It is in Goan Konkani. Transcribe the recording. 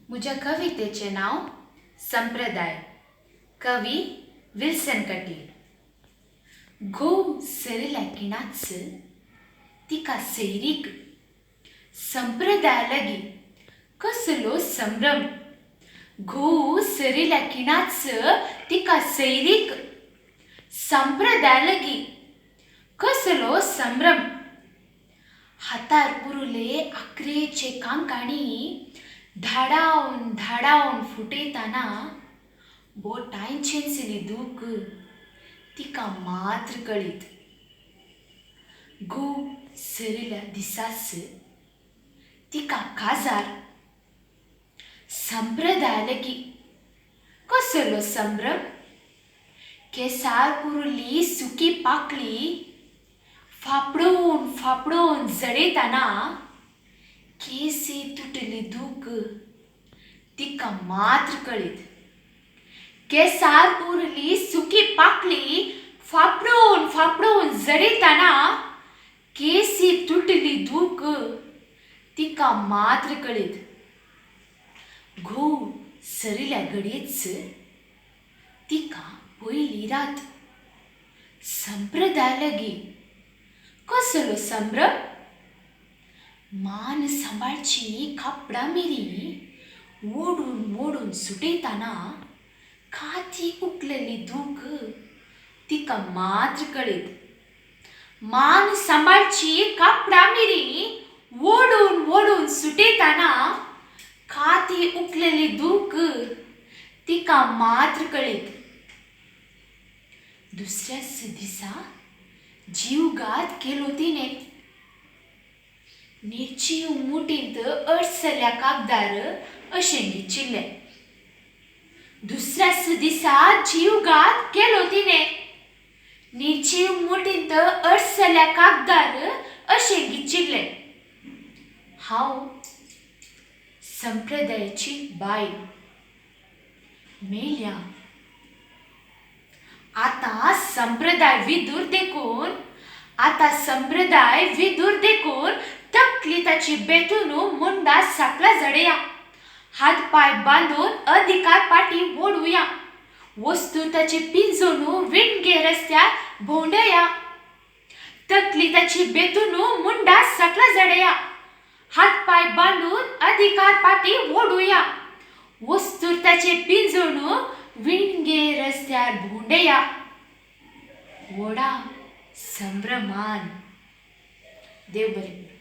म्हज्या कवितेचें नांव संप्रदाय. कवी विल्सन कटील. घोव सरिल्या खिणाच तिका सैरीक संप्रदाय लागी कसलो संभ्रम. घोव सरिल्या खिणाच तिका सैरीक संप्रदाय लागी कसलो संभ्रम. हातार उरले आकरेचे कांकाणी धाडावन धाडावन फुटयतना बोटांचेंचली दूख तिका मात्र कळीत. घोव सरिल्या दिसाच तिका काजार संप्रदाय लागी कसलो संभ्रम. केसार उरली सुकी पाकळी फापडून फापडून जडयतना केसी तुटली दूख तिका मात्र कळीत. केसार उरली सुकी पाकळी फापडून फापडून जडयतना केसी तुटली दूख तिका मात्र कळीत. घोव सरिल्या घडयेच तिका पयली रात संप्रदाय लागी कसलो संभ्रम. मान सांबाळची कापडां मिरी ओडून मोडून सुटयतना काती उखलेली दूख तिका मात्र कळीत. मान सांबाळची कापडां मिरी ओडून ओडून सुटयतना काती उखलेली दूख तिका मात्र कळीत. दुसऱ्याच दिसा जीवघात केलो तिणें. निर्जीव मुठींत अडसल्या कागदार अशें गिचिल्लें. दुसऱ्याच दिसा जीवघात केलो तिणें. निर्जीव मुठींत अडसल्या कागदार अशें गिचिल्लें. हांव संप्रदायाची बायल मेल्या. आतां संप्रदाय विदूर देखून, आतां संप्रदाय विदूर देखून तकली ताची बेतून मुंडा साकला जडया. हात पांय बांदून अधिकार पाटी ओडुया. वस्तू ताची पिंजून विणगे रस्त्यार भोंवडया. तकली ताची बेतून मुंडा साकला जडया. हात पांय बांदून अधिकार पाटी ओडुया. वस्तू ताचे पिंजून विणगे रस्त्यार भोंवडया. व्हडा संभ्रमान. देव बरें करूं.